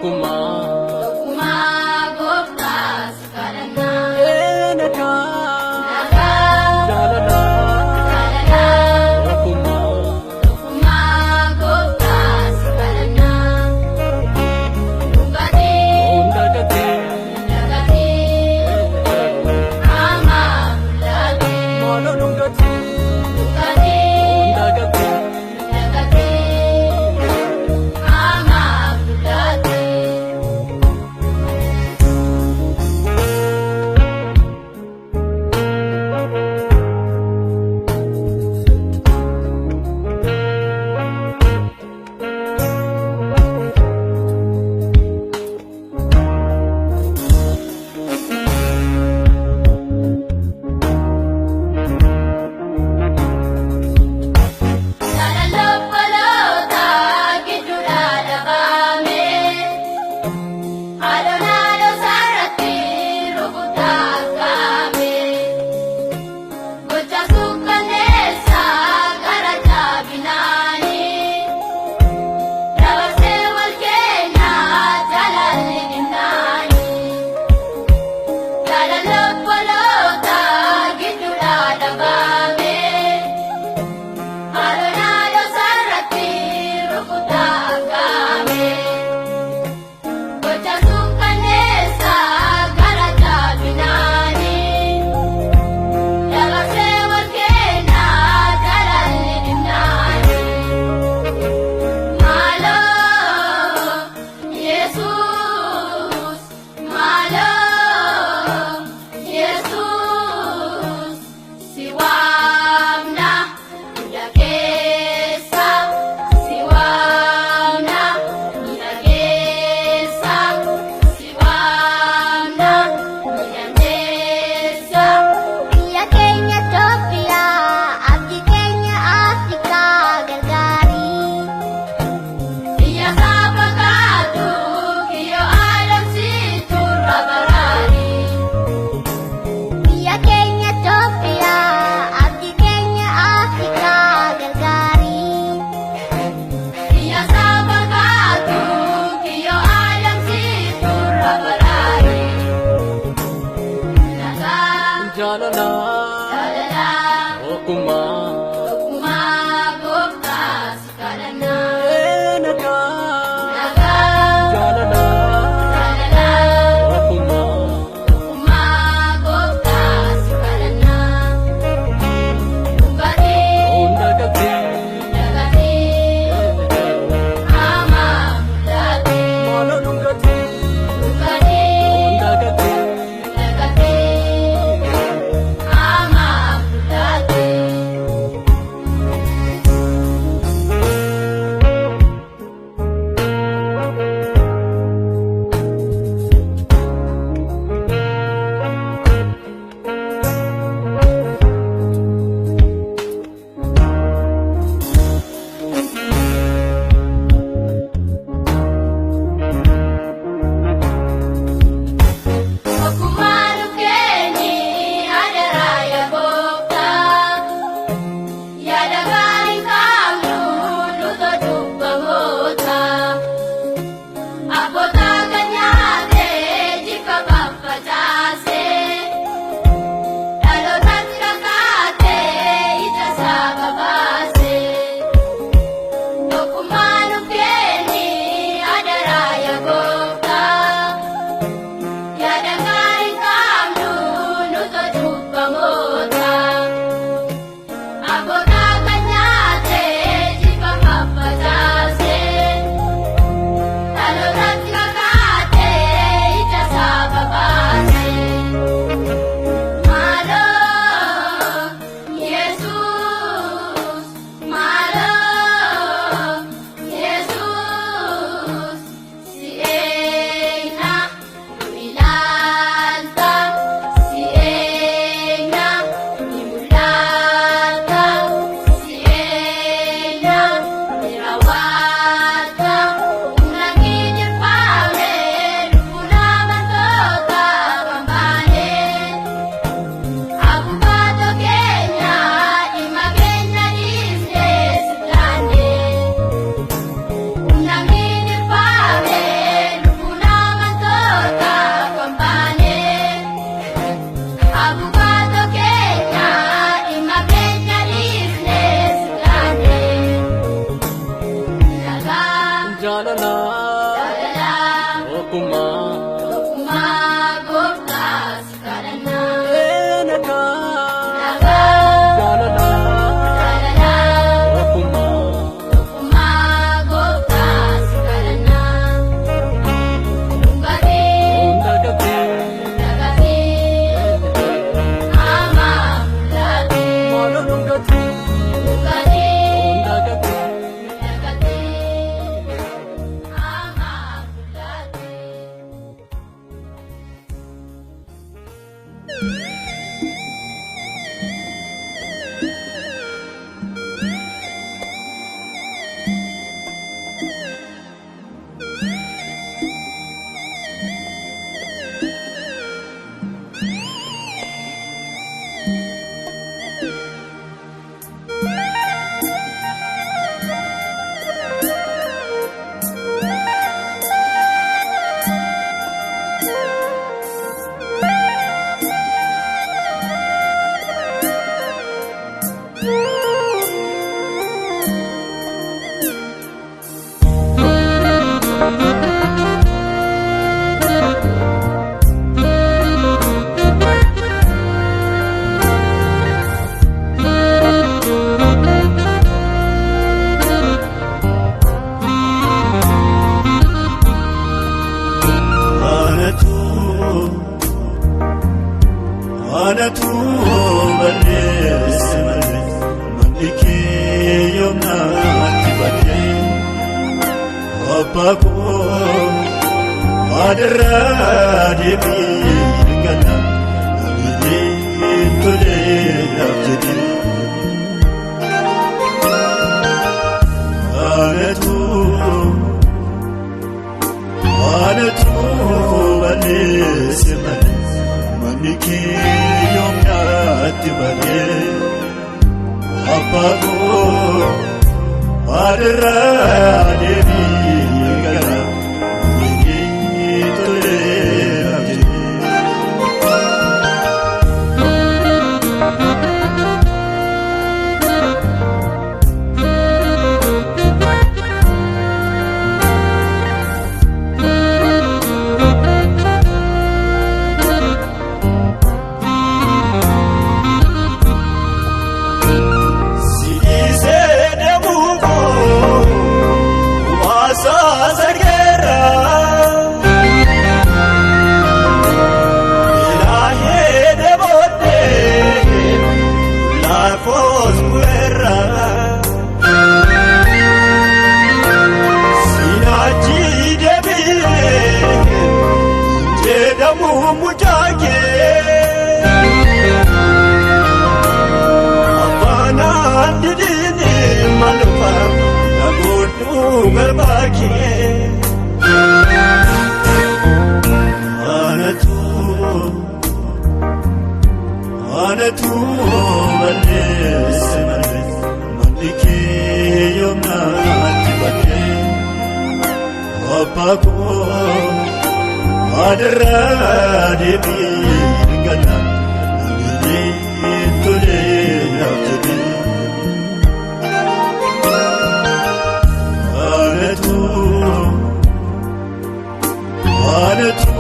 Tokkummaa. Tokkummaa gooftaa si kadhannaa. Ee nagaa. Nagaa. Jaalala. Jaalala. Tokkummaa. Tokkummaa gooftaa si kadhannaa. Dhugaatii. Hundagatii. Dhugaatii. Hamaa mul'ate. Maaloo dhungatii. Dhugaatii. Hundagatii. Dhugaatii. Hamaa mul'ate. Tokkummaa. Tokkummaa gooftaa si kadhannaa. Nagaa. Nagaa. Jaalala. Jaalala. Tokkummaa. Tokkummaa gooftaa si kadhannaa. Dhungatee. Dagaatee. Dagaatee. Hamaa mul'atee. Maaloo dhungatee. Dhungatee. Dagaatee. Dagaatee. Hamaa mul'atee. Anatu anatu balleesse malee manni kee yoomnaatti badee abbaa koo adarraa deebii gala ani tolee naaf jedhee anatu. Anatu balleesse malee manni kee yoomnaatti badee abbaa koo adarraa deebii gala manni tolee naaf jedhee. Siisee deemuu koo waasaa sargeera. Ilaahee deeboodee laafoos bu'eera. Sinaachi deebi'ee jedhamu mucaakee. Afaanaan didini malufa naguutuu garbaakee. Anatu anatu balleesse malee manni kee yoomnaatti badee abbaa koo adarraa deebii gala ani tolee naaf jedhee. Anatu anatu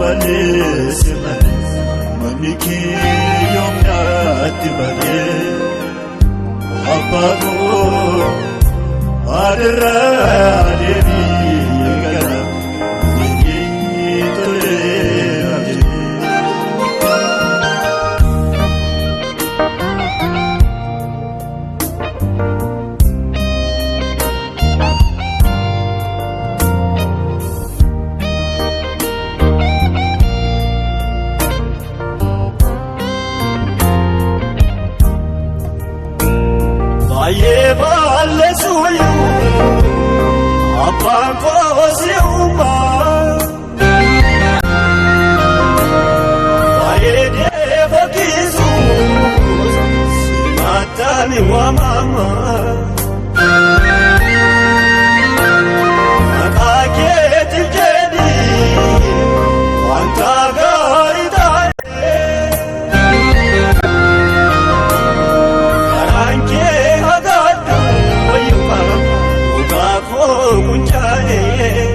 balleesse malee manni kee yoomnaatti badee abbaa koo adarraa deebii gala manni tolee naaf jedhee. Baay'ee balleessuyyuu abbaan koo si uumaa. Baay'ee deefakiisuus simataan waamama. Maqaa keetiif jedhii wanta gaarii taa'ee. Karaan kee hagaadhu wayyuufa dhugaa koo kuncaa'ee.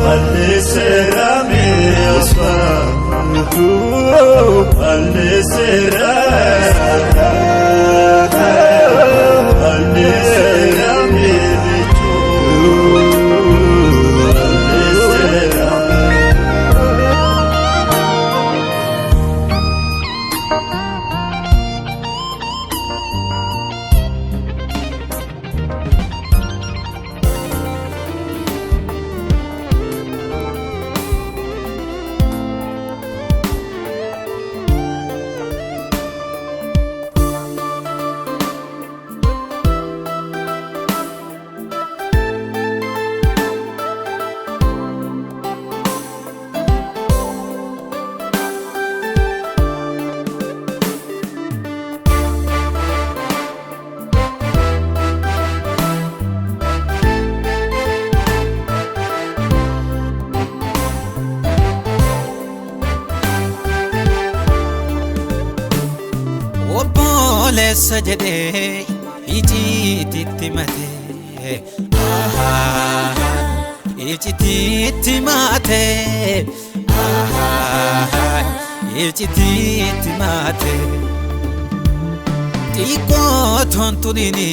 Balleesseera mi'aasfaa balleesseera balleesseera mi'eechuu balleesseera. Obboleessa jedhee icciititti matee icciititti matee icciititti matee xiqqoo tontuniini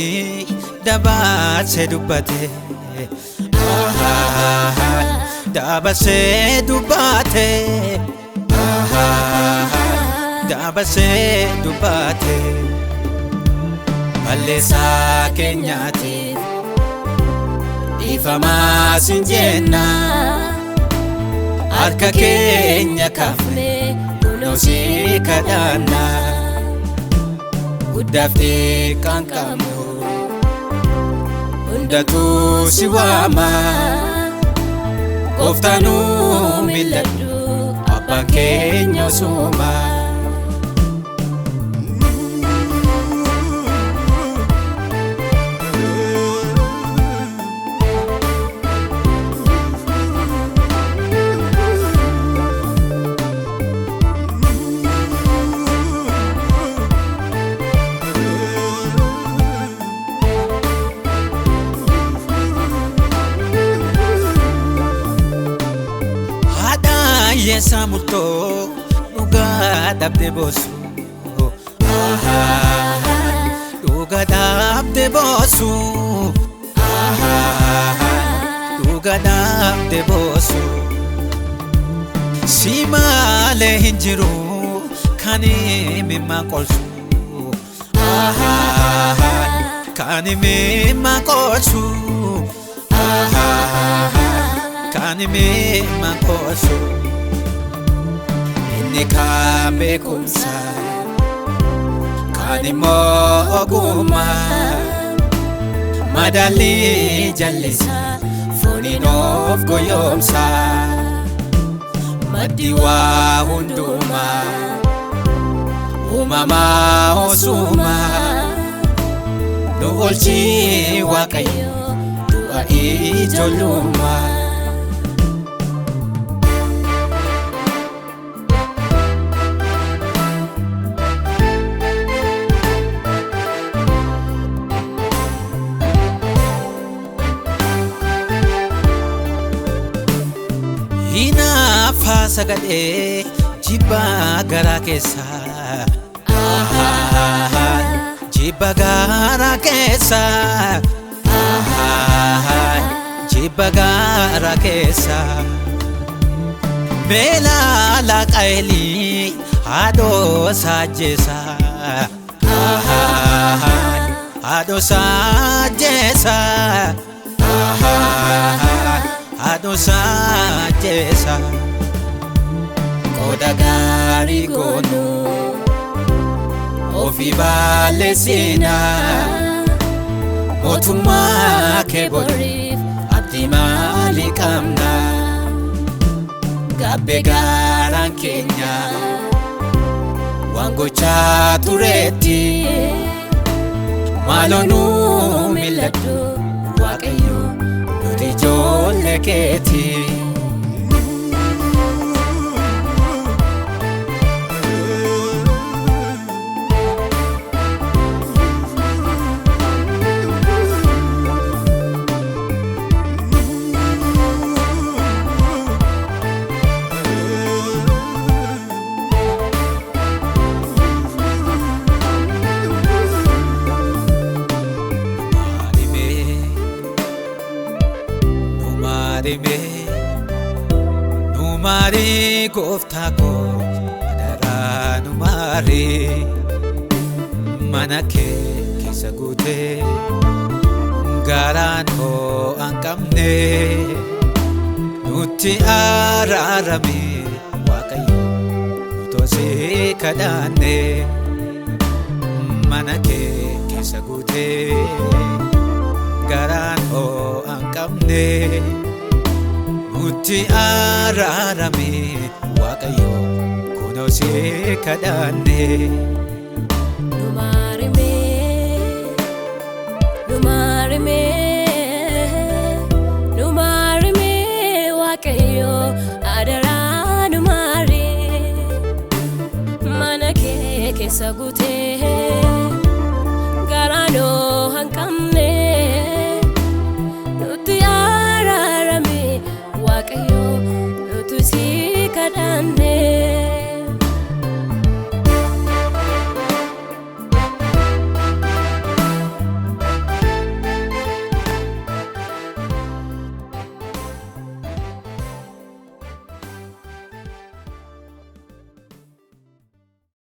dabaasee dubbate dabaasee dubbate. Dabaasee dubbate balleessaa keenyaatiif dhiifamaa siin jenna harka keenya kaafne kunoo si kadhanna guddaaf xiqqaan qabnu hundatu si waama gooftaanuu mil'adhu abbaan keenya osuma. Haadha hiyyeessaa murtoo dhugaa dhabde boosu. Dhugaa dhabde boosu. Dhugaa dhabde boosu. Si malee hin jiru kan imimmaan qorsu. Kan imimmaan qorsu. Kan imimmaan qorsu. Inni kaan beekumsa kaan immoo ogummaa madaalli jallisa fooniin of goyoomsa maddi waa hundumaa uumamaa osumaa nu oolchi Waaqayyo du'a ijoollummaa. Hinaaffaa sagalee jibbaa garaa keessa. Jibba garaa keessa. Jibba garaa keessa. Beela laqaelii haadhoo saajjeessa. Haadhoo saajjeessa. Haadhoo saajjeessa. Qooda gaarii goonu ofii balleessina mootummaa kee boriif abdii maalii qabna gabbee gaaraan keenya waan gochaa tureetti maaloo nuu mil'adhu Waaqayyo nuti ijoollee keeti. maarime, nu maari gooftaa koo adaraa nu maari. Mana kee keessa guutee garaan ho'aan qabne nutti araarame Waaqayyo nu toosee kadhanne. Mana kee keessa guutee garaan ho'aan qabne nutti araarame Waaqayyo kunoo si kadhanne. Nu maarime, nu maarime, nu maarime Waaqayyo adaraa nu maari. Mana kee keessa guutee.